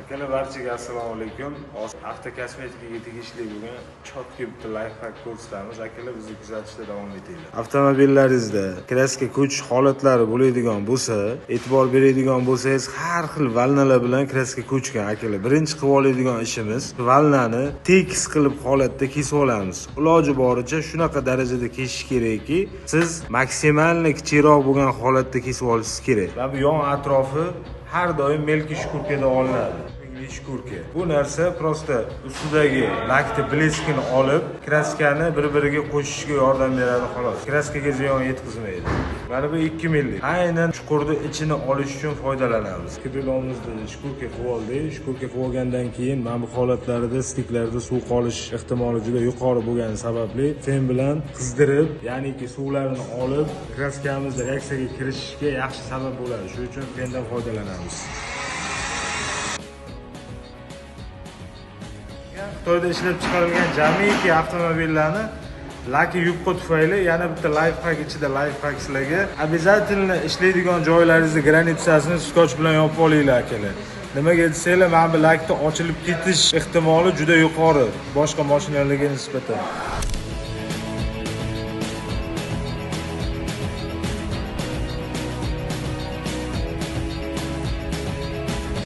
Akalar, barchaga assalomu alaykum. Hozir avtokosmetikaga tegishli bo'lgan chotki bitta lifehack ko'rsatamiz. Akalar, bizni kuzatishda davom etinglar. Avtomobillaringizda kraska ko'chish holatlari bo'ladigan bo'lsa, e'tibor beradigan bo'lsangiz, har xil valnalar bilan kraska ko'chgan akalar. Birinchi qilib oladigan ishimiz valnani tekis qilib holatda kesib olamiz. Iloji boricha shunaqa darajada kesish kerakki, siz maksimalni kichikroq bo'lgan holatda kesib olishingiz kerak. Va bu yon atrofi har doim melki shkurkada olinadi. Shkurka. Bu narsa prosta ustidagi lakni bleskini olib, kraskani bir-biriga qo'shishga yordam beradi xolos. Kraskaga ziyon yetkazmaydi. Mana bu 2 millik. Aynan chuqurni ichini olish uchun foydalanamiz. Krilomizni shkurka qilib oldik. Shkurka qilib olgandan keyin mana bu holatlarda stiklarda suv qolish ehtimoli juda yuqori bo'lgani sababli fen bilan qizdirib, ya'niki suvlarini olib, kraskamiz reaksiyaga kirishishiga yaxshi sabab bo'ladi. Shuning uchun fendan foydalanamiz. Xitoyda ishlab chiqarilgan jamiki avtomobillarni laki yupqa tufayli yana bitta lifehack ichida lifehack sizlarga. Обязательно ishlaydigan joylaringizni granitsasini skoch bilan yopib olinglar akalar. Nimaga desanglar, mana bu lakda ochilib ketish ehtimoli juda yuqori boshqa mashinalarga nisbatan.